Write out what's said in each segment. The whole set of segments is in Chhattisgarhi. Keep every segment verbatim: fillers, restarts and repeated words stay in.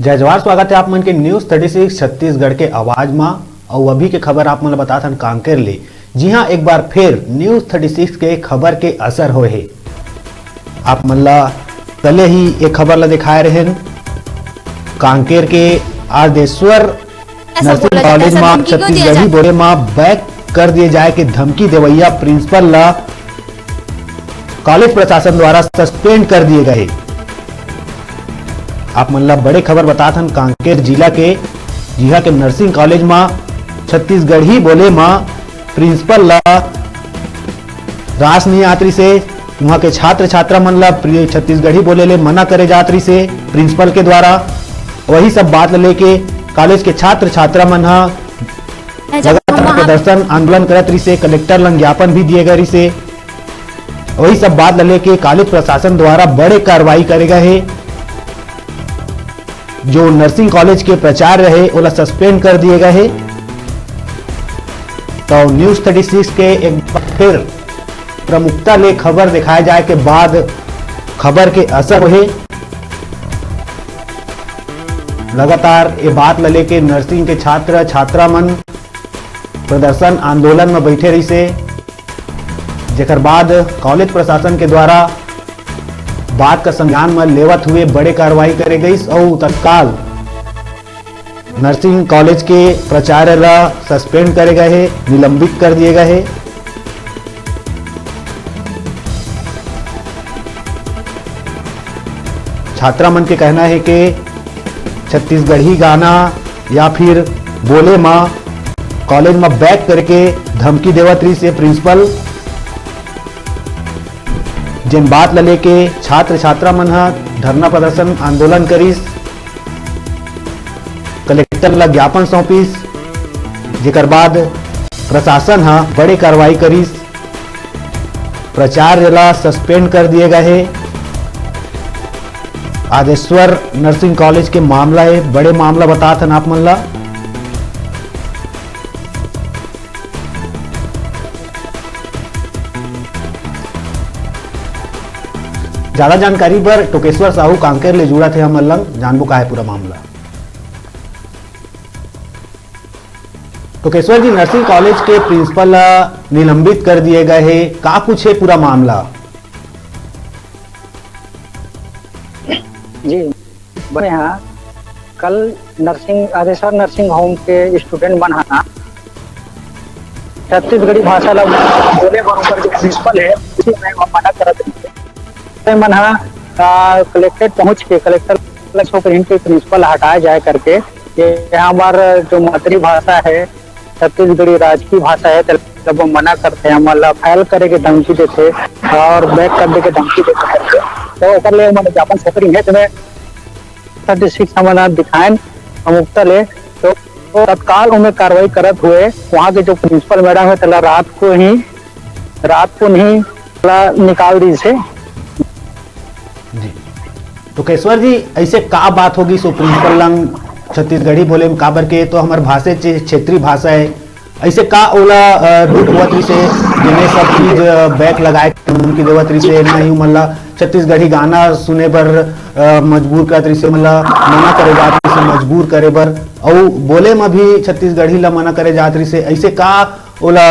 जय जोहार, स्वागत है आप मन के News Thirty Six छत्तीसगढ़ के आवाज मा। अउ अभी के खबर आप मन ल बतात हन कांकेर ले। जी हाँ, एक बार फिर News Thirty Six के खबर के असर होए हे। आप मन ल पहले ही ये खबर ल दिखाए रहेन, कांकेर के आदेश्वर ऐसा नर्सिंग बोला जाता है, कॉलेज ऐसा मा धमकी क्यों दिया छत्तीसगढ़ी जाता है? बोले मा बैक कर दिए जाए के धमकी देवैया प्रिंसिपल ला कॉलेज प्रशासन द्वारा सस्पेंड कर दिए गए। आप मन ला बड़े खबर बतात हन कांकेर जिला के, जिहा के नर्सिंग कॉलेज मा छत्तीसगढ़ी बोले मा प्रिंसिपल ला रास नहीं आत रिसे, वहां के छात्र छात्रा मन ला प्रि-, छत्तीसगढ़ी बोले ले मना करे जात रिसे प्रिंसिपल के द्वारा। वही सब बात ला लेके कॉलेज के छात्र छात्रा मन हा ऐसा लगातार हम वहाँ प्रदर्शन आंदोलन करत रिसे, कलेक्टर ला ज्ञापन भी दिए गए रिसे। वही सब बात ला लेके कॉलेज प्रशासन द्वारा बड़े कार्रवाई करे गए हे। जो नर्सिंग कॉलेज के प्राचार्य रहे, ओला सस्पेंड कर दिए गए हे। तो News Thirty Six के एक बार फिर प्रमुखता ले खबर दिखाए जाए के बाद खबर के असर हे। लगातार ये बात ला लेके नर्सिंग के छात्र छात्रा मन प्रदर्शन आंदोलन में बैठे रहिसे, जेकर बाद कॉलेज प्रशासन के द्वारा बात का संज्ञान में लेवत हुए बड़े कार्रवाई करे गईस अउ तत्काल नर्सिंग कॉलेज के प्राचार्य ला सस्पेंड करे गए हे, निलंबित कर दिए गए हे। छात्रा मन के कहना हे कि छत्तीसगढ़ी गाना या फिर बोले मा कॉलेज मा बैक करके धमकी देवत रहिस हे प्रिंसिपल। जेन बात ल लेके छात्र छात्रा मन ह धरना प्रदर्शन आंदोलन करिस, कलेक्टर ल ज्ञापन सौंपिस, जेकर बाद प्रशासन ह बड़े कार्रवाई करिस। प्राचार्य ला सस्पेंड कर दिए गए हे। आदेश्वर नर्सिंग कॉलेज के मामला हे, बड़े मामला बतात हन आप मन ला। ज्यादा जानकारी बर टोकेश्वर साहू कांकेर ले जुड़त हे हमर लंग, जानबो का हे पूरा मामला। टोकेश्वर जी, नर्सिंग कॉलेज के प्रिंसिपल ला निलंबित कर दिए गए हे, का कुछ हे पूरा मामला? जी, बने हाँ, कल नर्सिंग, आदेसर नर्सिंग होम के स्टूडेंट मन हा छत्तीसगढ़ी भाषा ला बोले बर ओकर जो प्रिंसिपल हे, उसी में वो मना करत रहिस। ते मन हा, आ, कलेक्ट्रेट पहुंच के कलेक्टर लग होकर इनके प्रिंसिपल हटाया जाए करके, ये हमार जो मातृभाषा है, छत्तीसगढ़ी राजकीय भाषा है, तेला जब वो मना करते हैं, हमन ला फाइल करे के धमकी देते और बैक कर दे के धमकी देते करके, तो ओकर ले हमन ज्ञापन सौंपे रहिन हे, तेमे थर्टी सिक्स हमन ह दिखाएन प्रमुखता ले, तो तत्काल ओमे कार्रवाई करत हुए वहाँ के जो प्रिंसिपल मैडम है, तेला रात को ही, रात को नहीं, तेला निकाल दीस हे। जी, टोकेश्वर जी, ऐसे का बात होगी सो प्रिंसिपल लंग छत्तीसगढ़ी बोले में, काबर के तो हमर भाषा चे-, क्षेत्रीय भाषा है, ऐसे का ओला, अ, दुख होवत रहिसे, जेमे सब चीज, अ, बैक लगाए के धमकी देवत रहिसे, ना ही ओमन ला छत्तीसगढ़ी गाना सुने बर, अ, मजबूर करत रहिसे, ओमन ला मना करे जात रहिसे, मजबूर करे बर, अउ बोले म भी छत्तीसगढ़ी ला मना करे जात रहिसे, ऐसे का ओला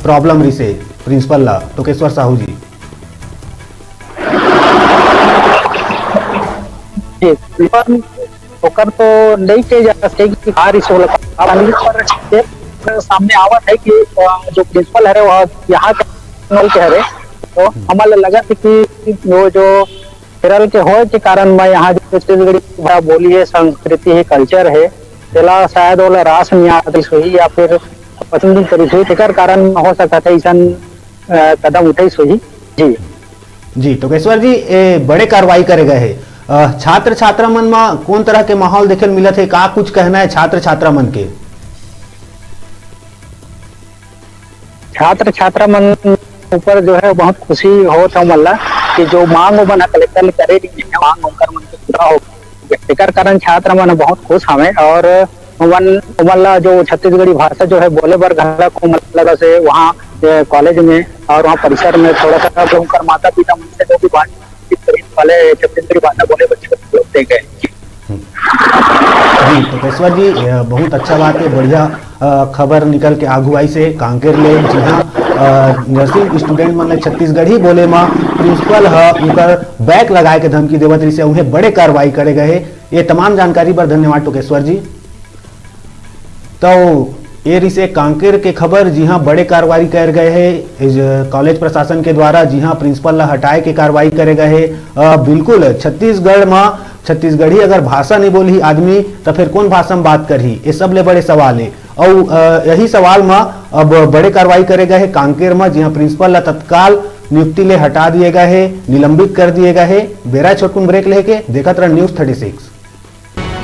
प्रॉब्लम रहिसे प्रिंसिपल ला, टोकेश्वर साहू जी? जी, प्रिंसिपल ओकर तो नइ कहे जा सकत हे कि का रिसोल का, पर एक सामने आवत है कि, अ, जो प्रिंसिपल हरे, वह यहाँ के नल के हरे, तो हमन ल लगत है कि वो जो केरल के होए के कारण मैं यहाँ जो छत्तीसगढ़ी भाषा बोली है, संस्कृति है, कल्चर है, तेला शायद ओला रास नहीं आत रहिस होही या फिर पसंद नहीं करिस होही, तेकर कारण हो सकत है अइसन, अ, कदम उठाइस होही। जी। जी, टोकेश्वर जी, ए बड़े कार्रवाई करे गए हे। अ, छात्र छात्रा मन म कौन तरह के माहौल देखे ल मिलत हे? का कुछ कहना है छात्र छात्रा मन के? छात्र छात्रा मन ऊपर जो है बहुत खुशी होत हे हमन ला कि जो मांग ओमन ह कलेक्टर ले करे रहिन हे, मांग ओकर मन के पूरा हो गए। एकर कारण छात्र मन बहुत खुश हवे और ओमन, ओमन ला जो छत्तीसगढ़ी भाषा जो है बोले बर घला को मतलब से वहाँ, ए, कॉलेज में और वहाँ परिसर में थोड़ा सा जो उनकर माता पिता मन से जो भी बातचीत करिन, भले छत्तीसगढ़ी भाषा बोले बच्चे को दे गए। जी टोकेश्वर जी, बहुत अच्छा बात है, बढ़िया खबर निकल के आगू आई से कांकेर ले, जिहां नर्सिंग स्टूडेंट मन ले छत्तीसगढ़ी बोले म प्रिंसिपल ह उनकर बैक लगाए के धमकी देवत रहिसे, उन्हें बड़े कार्रवाई करे गए। ये तमाम जानकारी बर धन्यवाद टोकेश्वर जी। तो ये रिसे कांकेर के खबर, जिहां बड़े कार्रवाई कर गए है कॉलेज प्रशासन के द्वारा, जिहां प्रिंसिपल ला हटाए के कार्रवाई करे गए है। बिल्कुल छत्तीसगढ़ में छत्तीसगढ़ी अगर भाषा नहीं बोलही आदमी, तो फिर कौन भाषा में बात करही? ये सबले बड़े सवाल है। और यही सवाल में अब बड़े कार्रवाई करे गए है कांकेर में, जिहां प्रिंसिपल ला तत्काल नियुक्ति ले हटा दिए गए है, निलंबित कर दिए गए है। बेरा छोटकुन ब्रेक लेके देखत रह न्यूज़ थर्टी सिक्स।